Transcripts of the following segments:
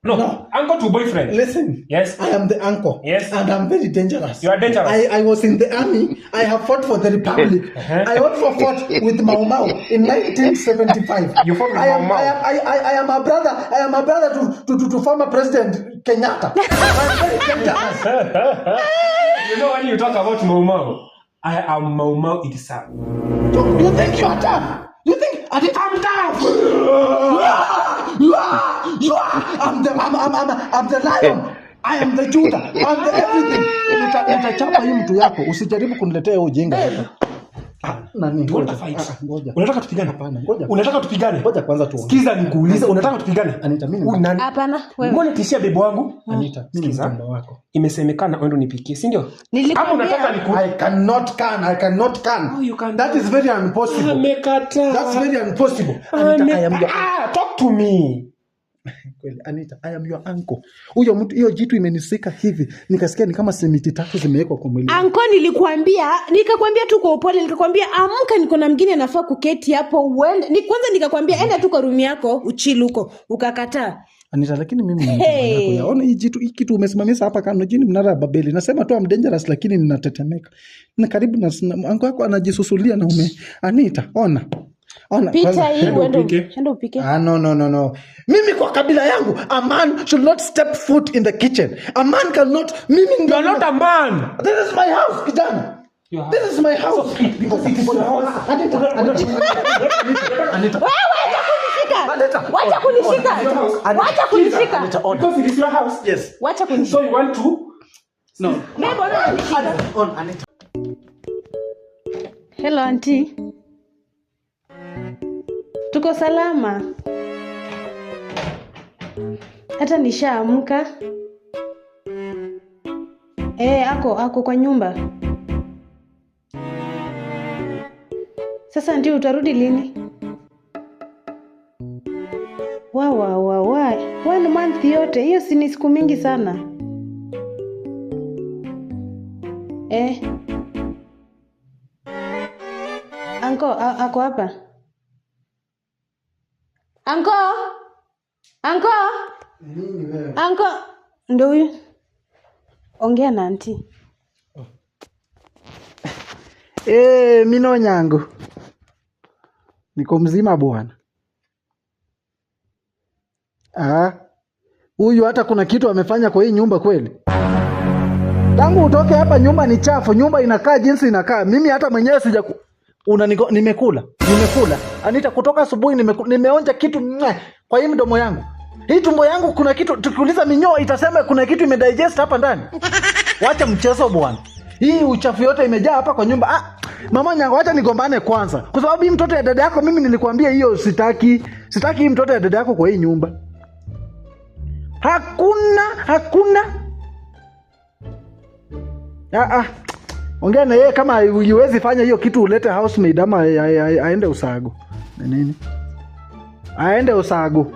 No. No. Uncle to boyfriend. Listen. Yes. I am the uncle. Yes. And I'm very dangerous. You are dangerous. I was in the army. I have fought for the republic. I also fought with Mau Mau in 1975. You fought with I am, Mau Mau. I am, I am a brother. I am a brother to former President Kenyatta. I'm very dangerous. You know when you talk about Mau Mau, I am Mau Mau itself. Do you think you are tough? You think I did, I'm tough? You are, you are. I'm the lion. I am the Judah. I'm the everything. Nitachapa hii mtu yako. Usijaribu kuniletea hiyo ujinga hapa. Ah, nani? Do you want Ngoja. to fight? Ah, ah, ngoja. Unataka tupigane? Hapana, ngoja. Unataka tupigane? Ngoja kwanza tuongee. Sikiza nikuulize, unataka tupigane? Anita, mimi ni Huyu nani? Hapana, wewe. Mbona tishia bibi wangu? Anita, mimi ni Sikiza. mjomba wako. Imesemekana wewe ndo nipikie, si ndio? Ama Nilikwambia. unataka niku I cannot can. I cannot can. Oh, you can. That is very impossible. Amekataa. That's very impossible. Anita, I am your Ah, talk to me. Kweli, Anita, I am your uncle. Huyo mtu, hiyo jitu imenisika hivi, nikasikia ni kama simiti tatu zimewekwa kwa mwili. Anko, nilikuambia, nikakwambia tu kwa upole, nikakwambia amka, niko na mgeni anafaa kuketi hapo uende. Ni kwanza nikakwambia enda tu kwa room yako uchill huko, ukakataa. Anita, lakini mimi ni mjomba Hey. yako. Yaona hii jitu, hii kitu umesimamisha hapa kando jini mnara wa Babeli. Nasema tu I'm dangerous lakini ninatetemeka. Na karibu na uncle yako anajisusulia na ume. Anita, ona. Ona. Pita kwanza- hii Enda uende upike. enda upike. Ah, no, no, no, no. Mimi kwa kabila yangu, a man should not step foot in the kitchen. A man cannot. Mimi You are not a man. This is my house, kijana. Your house. This is my house. Because it is your house. Anita, Anita, Anita. Wewe wacha kunishika. Anita. Wacha kunishika. Anita. Wacha kunishika. Anita, on. Because it is your house. Yes. Wacha kunishika. So you want to No. Mimi mbona unanishika? On, Anita. Hello auntie. Tuko salama. Hata nishaamka. Ako kwa nyumba. Sasa ndio utarudi lini? Wa wa wa wa. 1 month yote. Hiyo si ni siku mingi sana. Anko, ako hapa. Anko? Anko? Nini wewe? Anko, ndo huyu. Ongea na auntie. Mino nyangu. Niko mzima bwana. Ah. Huyu hata kuna kitu amefanya kwa hii nyumba kweli? Tangu utoke hapa nyumba ni chafu, nyumba inakaa jinsi inakaa. Mimi hata mwenyewe sija nimekula. Nimekula. Anita, kutoka asubuhi nimeonja kitu mwe, kwa hii mdomo yangu. Hii tumbo yangu kuna kitu, tukiuliza minyoo itasema kuna kitu imedigest hapa ndani. Wacha mchezo bwana. Hii uchafu yote imejaa hapa kwa nyumba. Mama nyango, acha nigombane kwanza. Kwa sababu hii mtoto ya dada yako mimi nilikwambia hiyo sitaki. Sitaki hii mtoto ya dada yako kwa hii nyumba. Hakuna, hakuna. Ongea na yeye kama huwezi fanya hiyo kitu, ulete housemaid ama aende usago. Ni nini? Aende usago.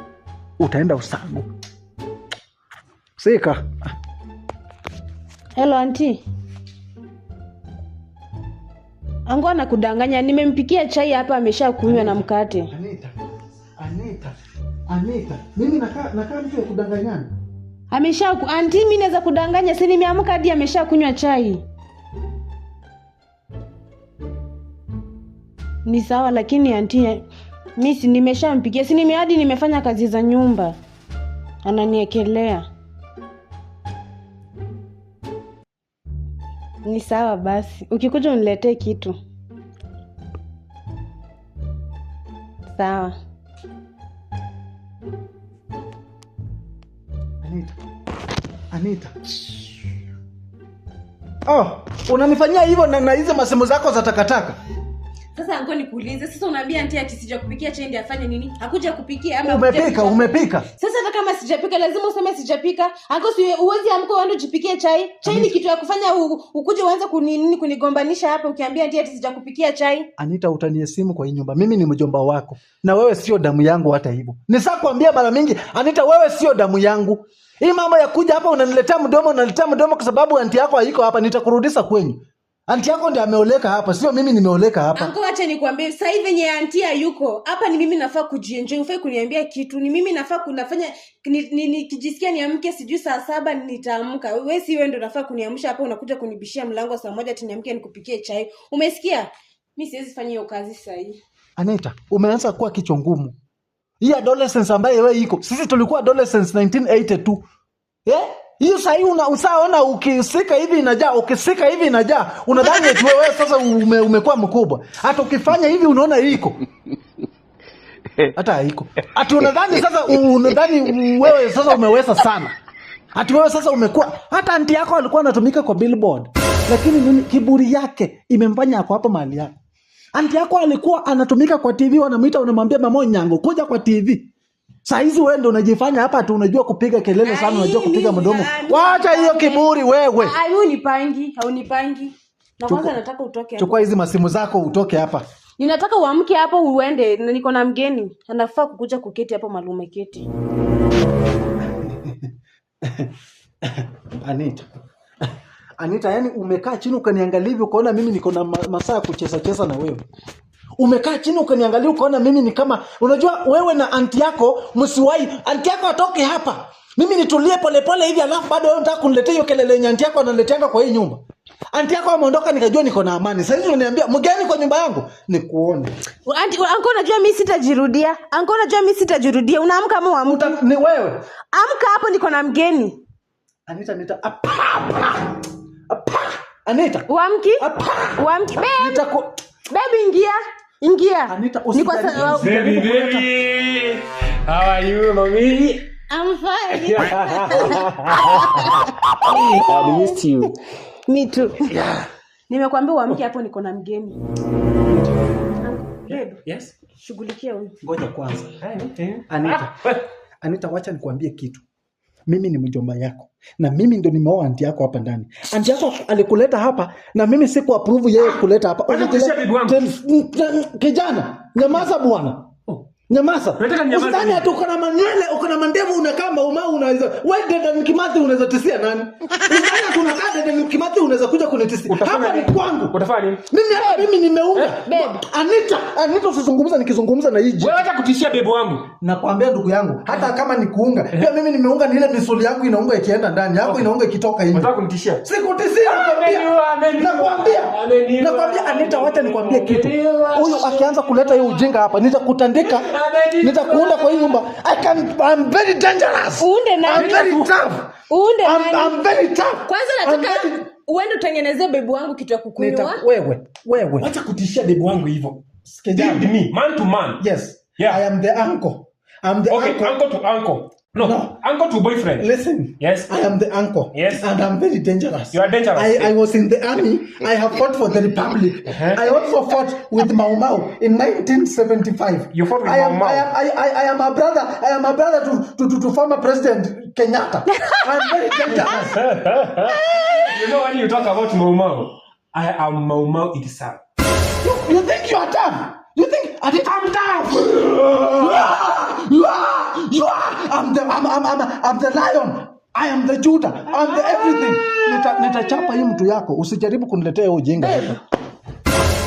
Utaenda usago. Sika. Hello auntie. Ango anakudanganya, nimempikia chai hapa ameshakunywa na mkate. Anita, Anita, Anita. Mimi nakaa mtu ya kudanganyana. Auntie, mimi naweza kudanganya, si nimeamka hadi ameshakunywa chai. Ni sawa, lakini auntie, mimi si nimeshampikia, si nime hadi nimefanya kazi za nyumba. Ananiekelea. Ni sawa basi. Ukikuja uniletee kitu. Sawa. Anita. Anita. Oh, unanifanyia hivyo na hizo masimu zako za takataka. Sasa anko nikuulize, sasa unaambia auntie ati sijakupikia chai ndiye afanye nini? Hakuja kupikia ama Umepika, hakuja umepika. Sasa hata kama sijapika lazima useme sijapika. Anko si uwezi amka uende ujipikie chai. Chai ni kitu ya kufanya ukuje uanze kunigombanisha hapa ukiambia auntie ati sijakupikia chai. Anita, utaniheshimu kwa hii nyumba. Mimi ni mjomba wako na wewe sio damu yangu hata hivyo. Nishakwambia mara mingi, Anita, wewe sio damu yangu. Hii mambo ya kuja hapa unaniletea mdomo, unaniletea mdomo kwa sababu auntie yako haiko hapa, nitakurudisha kwenyu. Anti yako ndiye ameoleka hapa, sio mimi nimeoleka hapa. Anko, acha nikwambie, sasa hivi venye anti yuko hapa ni mimi nafaa kujienjoy. Ufai kuniambia kitu. Ni mimi nafaa kunafanya nikijisikia niamke sijui saa 7 nitaamka. Wewe si wewe ndio nafaa kuniamsha hapa, unakuja kunibishia mlango saa 1 ati niamke nikupikie chai. Umesikia? Mi siwezi fanya hiyo kazi sasa hii. Anita, umeanza kuwa kichwa ngumu. Hii adolescence ambayo wewe iko. Sisi tulikuwa adolescence 1982. Eh? Hiyo sahii usaona ukisika hivi inajaa, ukisika hivi inajaa. Unadhani eti wewe sasa umekuwa mkubwa. Hata ukifanya hivi unaona iko. Hata haiko. Ati unadhani sasa, unadhani wewe sasa umeweza sana. Ati wewe sasa umekuwa, hata anti yako alikuwa anatumika kwa billboard. Lakini nini, kiburi yake imemfanya ako hapo mahali yako. Anti yako alikuwa anatumika kwa TV, wanamuita, wanamwambia, "Mama Nyango, kuja kwa TV." Saa hizi wewe ndio unajifanya hapa ati unajua kupiga kelele sana, unajua kupiga mdomo. Wacha hiyo kiburi wewe. Ah, wewe unipangi, haunipangi. Na kwanza nataka utoke hapo. Chukua hizi masimu zako utoke hapa. Ninataka uamke hapo uende, na niko na mgeni. Anafaa kukuja kuketi hapo mahali umeketi. Anita. Anita, yani umekaa chini ukaniangalia hivi ukaona mimi niko na masaa ya kucheza cheza na wewe. Umekaa chini ukaniangalia ukaona mimi ni kama, unajua wewe na anti yako msiwahi, anti yako atoke hapa. Mimi nitulie polepole hivi, alafu bado wewe unataka kuniletea hiyo kelele yenye anti yako analeteanga kwa hii nyumba. Anti yako ameondoka nikajua niko na amani. Sasa hizi unaniambia mgeni kwa nyumba yangu, nikuone. Anti, anko, unajua mimi sitajirudia. Anko, unajua mimi sitajirudia. Unaamka ama uamki? Ni wewe. Amka hapo, niko na mgeni. Anita, Anita, apa, apa. Apa. Anita. Uamki? Apa. Uamki? Babe, Nitaku babe, ingia. Ingia. Anita, Niko usijaribu. Baby, baby. How are you, mommy? I'm fine. I missed you. Me too. Nimekwambia uamke hapo, niko na mgeni. Babe, Yes. shughulikia huyu. Ngoja kwanza. Hi. Anita. Anita, wacha nikuambie kitu. Mimi ni mjomba yako na mimi ndo nimeoa anti yako hapa ndani. Anti yako alikuleta hapa na mimi siku approve yeye kuleta hapa. Wacha kutishia bibi wangu. Kijana, nyamaza bwana. Nyamaza. Unataka ninyamaze Usidhani nini? ati uko na manywele, uko na mandevu, unakaa maumau, unaweza. Wewe Dedan Kimathi unaweza tisia nani? Usidhani ati unakaa Dedan Kimathi unaweza kuja kunitisia. Utafanya Hapa ni nini? kwangu. Utafanya nini? Mimi hata mimi nimeunga. Babe. Anita, Anita, usizungumza nikizungumza na hii Wewe acha kutishia bibi wangu. Nakwambia ndugu yangu, hata kama ni kuunga, pia mimi nimeunga, ni ile misuli yangu inaunga ikienda ndani, yako inaunga ikitoka nje. Unataka kunitishia? Sikutishia, nakwambia. Ameniua, ameniua. Nakwambia. Ameniua. Nakwambia Anita, wacha nikwambie kitu. Ameniua. Huyu akianza kuleta hiyo ujinga hapa, nitakutandika. Ameniua. Nitakuunda kwa hii nyumba. I'm very dangerous. Uunde nani? I'm very tough. Uunde nani? I'm very tough. Kwanza I'm nataka very- uende utengenezee babe wangu kitu ya kukunywa. Wewe, wewe. Wacha kutishia bibi wangu hivyo. Kijana. Deal with me, man to man. Yes. Yeah. I am the uncle. I'm the Okay, uncle. uncle to uncle. No, No. uncle to boyfriend. Listen. Yes. I am the uncle. Yes. And I'm very dangerous. You are dangerous. I was in the army. I have fought for the republic. Uh-huh. I also fought with Mau Mau in 1975. You fought with I am, Mau Mau? I am a brother. I am a brother to former President Kenyatta. I am very dangerous. You know when you talk about Mau Mau, I am Mau Mau itself. You think you are tough? You think I think I'm tough? You are, you are. I'm the lion. I am the Judah. I'm the everything. Nitachapa hii mtu yako. Usijaribu kuniletea hiyo ujinga hapa.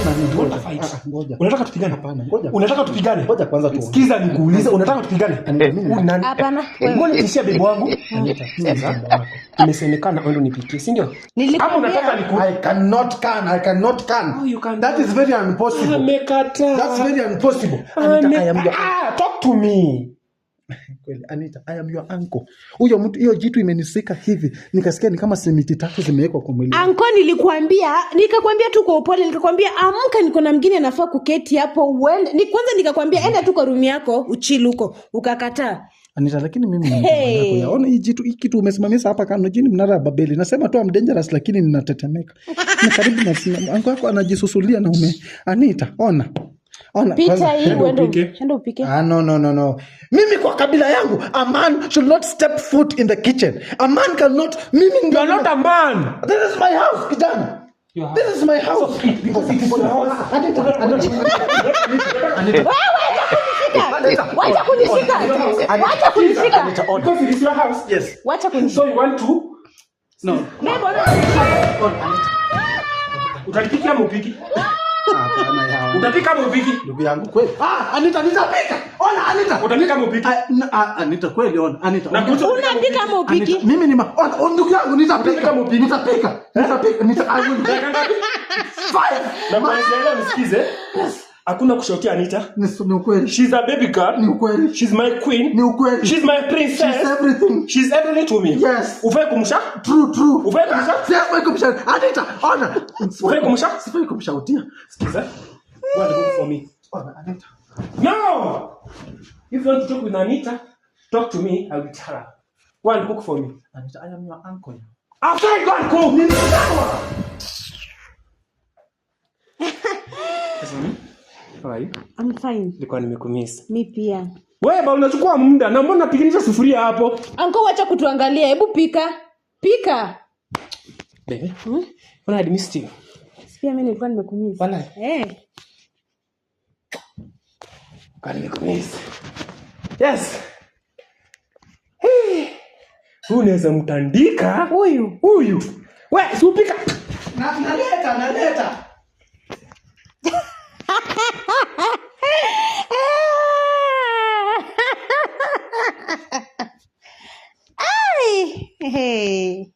Nani, ngoja. Fight. Ah, ngoja. Unataka tupigane? Hapana, ngoja. Unataka tupigane? Ngoja kwanza tuongee. Sikiza nikuulize, unataka tupigane? Anita, mimi Huyu nani? Hapana, wewe. Mbona nitishia bibi wangu? Anita, mimi ni mjomba wako. Imesemekana wewe ndio unipikie, si ndio? Nilikwambia. Ama unataka niku I cannot can. I cannot can. Oh, you can. That is very impossible. Amekataa. That's very impossible. Anita, I am your Ah, talk to me. Kweli, Anita, I am your uncle. Huyo mtu, hiyo jitu imenisika hivi, nikasikia ni kama simiti tatu zimewekwa kwa mwili. Anko, nilikuambia, nikakwambia tu kwa upole, nikakwambia amka, niko na mgeni anafaa kuketi hapo uende. Ni kwanza nikakwambia enda tu kwa room yako uchill huko, ukakataa. Anita, lakini mimi ni mjomba Hey. yako. Yaona hii jitu, hii kitu umesimamisha hapa kando jini mnara wa Babeli. Nasema tu I'm dangerous, lakini ninatetemeka. Ni karibu na uncle yako anajisusulia na ume. Anita, ona. Ona. Pita kwanza- hii uende upike. enda upike. Ah, no, no, no, no. Mimi kwa kabila yangu, a man should not step foot in the kitchen. A man cannot. Mimi You are not a man. This is my house, kijana. Your house. This is my house. Because it is your house. Anita, Anita, Anita, Wewe wacha kunishika. Wacha kunishika. Wacha kunishika. Because it is your house. Yes. Wacha kunishika. So you want to No. Babe, ona. On, Anita. Utanipikia ama upiki? Hapana ya. Utapika ama upiki? Ndugu yangu kweli. Ah, Anita nitapika. Ona Anita. Utapika ama upiki? Ah, Anita kweli ona Anita. Na kuhusu Unapika ama upiki? Anita, mimi ni ona, ona ndugu yangu nitapika. Utapika ama upiki? Nitapika. Nitapika. I will Dakika ngapi? five. Na kuanzia leo nisikize. Hakuna kushautia Anita. Ni ukweli. She's a baby girl. Ni ukweli. She's my queen. Ni ukweli. She's my princess. She's everything. She's everything to me. Yes. Ufai kumsha? True, true. Ufai kumsha? Sifai kumshautia. Anita, ona. Ufai kumsha? Sifai kumshautia. Sikiza. Go and cook for me. Ona Anita. No! If you want to talk with Anita, talk to me. I will tell her. Go and cook for me. Anita, I am your uncle. After you go and cook. Ni sawa. How are you? I'm fine. Nilikuwa nimekumiss. Mi pia. Wewe ba unachukua muda na mbona unapiganisha sufuria hapo? Anko, wacha kutuangalia. Hebu pika. Pika. Baby. Hmm? Mbona I missed you? Pia mimi nilikuwa nimekumiss. Wala. Eh. Kwa nimekumiss. Yes. Hey. Huyu unaweza mtandika. Huyu. Huyu. We, si upika. Na naleta, naleta. Ai. Hey.